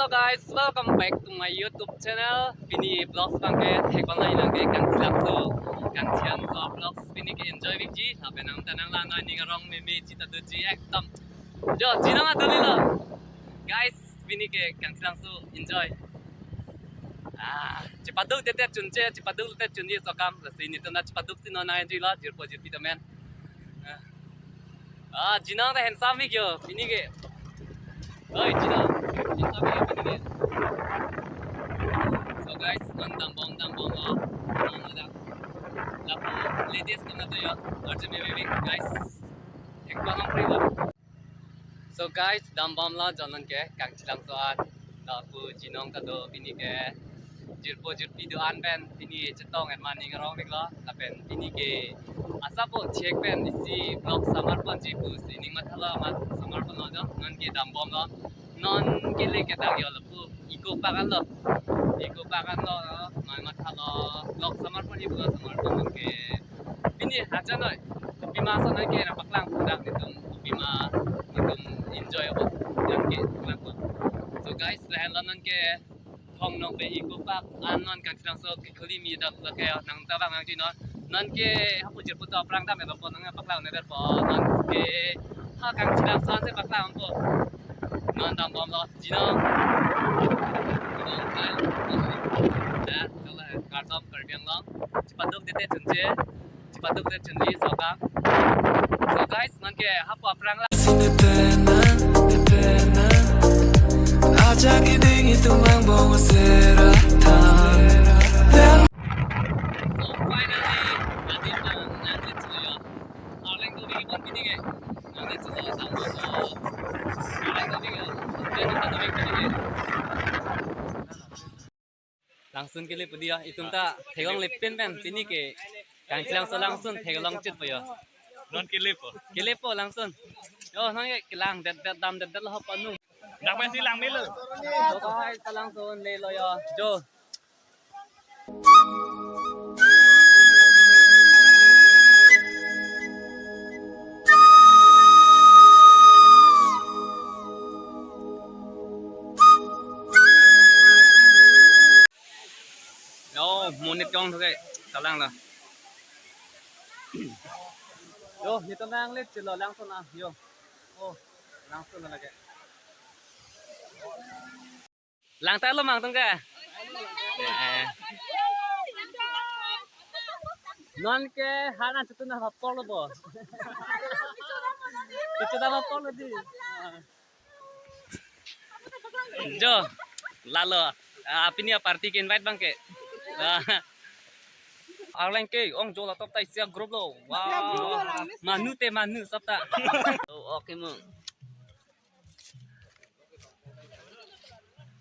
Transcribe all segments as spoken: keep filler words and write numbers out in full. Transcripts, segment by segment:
Guys, welcome back to my YouTube channel. Pini vlogs abang ke thek bang lain abang ke Kangchilangso. Kangchilangso vlogs pini ke enjoy bikji. Lapen nang tanang la nang ning arong meme chita doji ekdom. Jo, jinong aduli lo. Guys, pini ke Kangchilangso enjoy. Ah, chepaduk tete chunche, chepaduk tete chunji so kam. Lasi netum ta chepaduk si non nang enjoy lo, jirpo jirpi temen. Ah. Ah, jinong ta handsome ik jo, pini ke. Oi, jinong. Handsome ik jo, pini ke. So guys, non dambom, dambom lo. Non ada. Lapu ladies atum ato jo. Arjun baby, guys. Ek bang ang free lo. So guys, dambom lo jo non ke Kangchilangso an. Lapu jinong ta do pini ke. Jirpo jirpi do-an pen pini chetong et maning arong dik lo. Lapen pini ke asap po chek pen isi vlog samar ponji pusi ning mathalo, ma samar pon lo jo. Non ke dambom lo. Non ke le kedak jo lapu Eco Park an lo. Eco Park an lo, ma mathalo vlog samar ponji pu samar pon non ke. Pini ajan noi. Kopi ma ason non ke nangpaklang pu dak netum, kopi ma netum enjoy abo. Jan ke paklang po. So guys, lahenlo non ke thong nokbe Eco Park an non Kangchilangso kekhuli mi dak lake nang tabang nangji non. Non ke hapu jirpo to aphrang dam elo po nangpaklang ne ber po. Non ke ha Kangchilangso an si paklang po. Non dambom lo jinong. Jinong kai. Ya, kalau kardom Karbi Anglong. Chepaduk tete chunche. Chepaduk tete chunji so kam. So guys, non ke hapu aphrang la. Sinipena, nipena. Ajak iding itum angbong sera tan. So finally, adi nang nang le chulo yo. Arleng to bigi pon pini ke. Nang le chulo tang lo. Arleng to bigi. Arleng to bigi pini ke. Langsun kele pudi ya, itum ta theklongle pen pen pini ke Kangchilangso langsun theklong chit po ya. Non kele po. Kele po langsun. Yo, nang ke kelang det det dam det det lo panu. Dak pensi lang melo. Yo, guys, ta langsun le lo ya. Jo. Yo, monit kong thoke, kalang la. Yo, netum nang le chilo langsun na, yo. Oh, langsun na lake. Lang ta lo mang tung ke. Eh. Non ke hana chutu na hapor lo bo. Chutu na hapor lo di. Jo, lalo. Ah, pini a party ke invite bang ke. Ah. Arleng ke ong jo la top ta isi a group lo. Wow. Manu te manu sab ta. Oh, okay mo.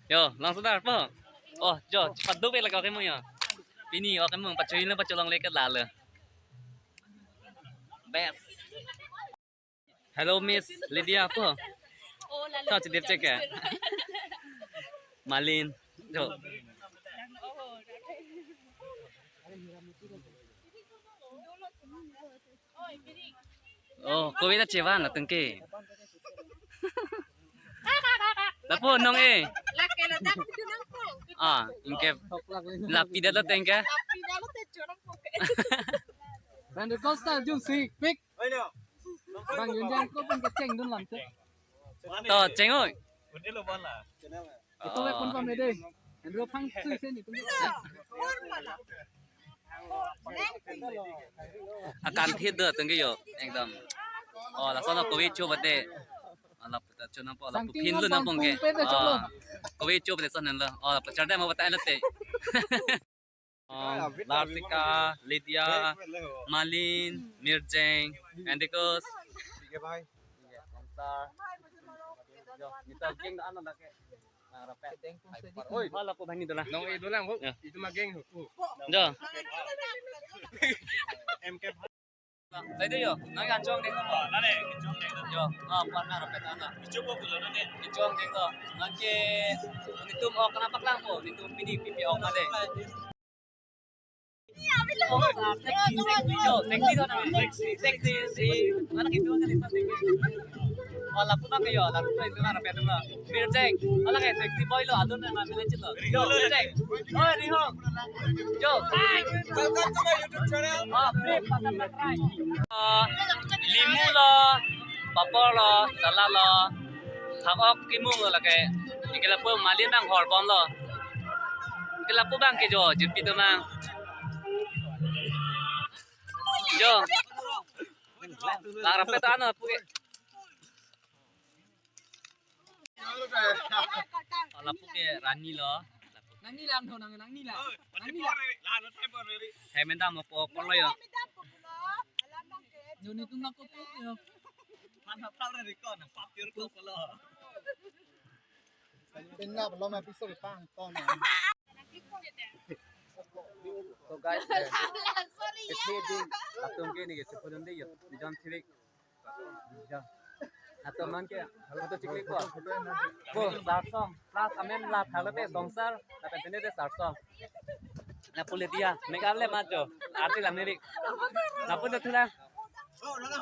Yo, langsun dar po. Oh, jo, chepaduk bek lake mo yo. Pini okay mo, pachoi le pacholongle ke lalo. Best. Hello, Miss Lydia po. Oh, lalo. Tha chedip chek ke. Malin. Jo. Oh, kove ta chevan atum ke. Lapu nong e. Lake ladak itu nang po. Ah, ingke. Lapi dalo tengke. Lapi dalo te chorang po ke. Dan de Costa jun si pick. Bang Yunjang ko pun kecheng dun lam te. To cheng oi. Udah lo bola. Itu we pun pamede. Andro phang sui se ni tum. Akan thit do tengke yo ekdom. Oh, lason lo kove cho bate. Ala puta cho nang po, ala puphin lo nang pong ke. Sangking nang pong pe ta cho lo. Ah, kove cho bate son lo. Oh, pachar dam bata lo te. Um, Larsika, Lydia, Malin, Mirjeng, Andikus. Sige, bhai. Iya, Komsar. Yo, nita geng do-an lo ke. Nang rapet. Oi, hala ko bhani dola. Nong e dolang ho. Ya. Itu ma geng ho. Jo. M K. Sai de yo, nang anchong deng lo. Nale, anchong deng lo. Yo, ah, pan nang rapet ana. Ichong ko lo nale. Anchong deng lo. Nang ke, netum ok kana paklang ko, netum pini pipi ok nale. Oh, sexy, sexy, yo, sexy, sexy, sexy, sexy, mana gitu kan itu. Oh, lapu abang ke jo, lapu abang ke jo, lapu abang ke jo. Mirjeng. Ola ke sexy boy lo, alun na mila chit lo. Riho lo. Mirjeng. Oh, Riho. Jo. Welcome to my YouTube channel. Oh, please, pasang subscribe. Oh, limu lo, papor lo, salad lo, thak-ok kimung lo lake. Anke lapu Malin abang horbom lo. Anke lapu abang ke jo, jirpi atum abang. Jo. Lang rapet ano, lapu ke. Oh, lapu ke Rani lo. Nangni lang tho, nang, nangni lang. Nangni lang. Hai mendam mo po, po lo yo. Yo ni tung nako po yo. Mana tau re ko na pap yur ko lo. Penap lo ma piso pang ton. So guys, eh, sorry, ya. Latum ke ni ke chupulun de yo. Di jam cilik. Jo. Latum non ke, halo to chiklik ko. Ko, sarsong. Plus amen la thalo pe songsar, lapen pene de sarsong. Lapu le dia, make up le ma jo. Arti lang nirik. Lapu de thula.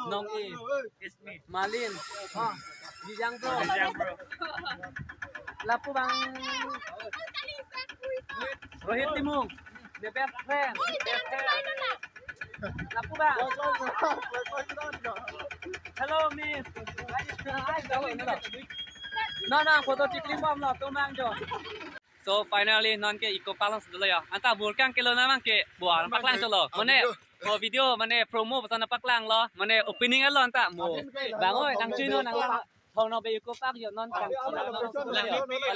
Nong i. Malin. Bijang bro. Bijang bro. Lapu abang. Rohit Timung. The best friend. Best friend. Lapu abang. Hello, miss. No, no, photo chiklimbom lo, atum abang jo. So finally non ke Eco Park along si dolo ya. Anta burkang kelo na abang ke buar paklang cholo. Mane, mo video mane promo pasan paklang lo. Mane opening lo anta mo. Bang oi, nang chino nang la. Thong no be Eco Park yo non kang.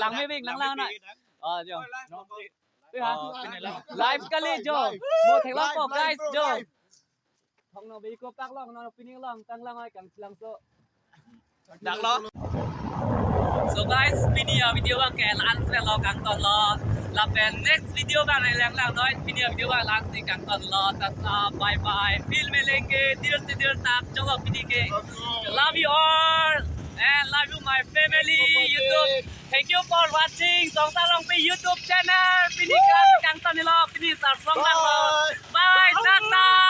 Lang me bing lang lang na. Oh, jo. Live kali jo. Mo theklong po guys jo. Thong no be Eco Park along non opening along tang lang oi kang silang so. Dak lo. So guys, pini a video abang ke la-an si lo kangton lo. Lapen next video abang lang lang noi. Pini a video abang la-an si kangton lo. Tata bye bye. Phir milenge, dir se dir tak. Chalo pini ke. Love you all and love you my family YouTube. Thank you for watching Songsar Rongpi YouTube channel. Pini kang kangton lo, pini sarsong lo. Bye, tata.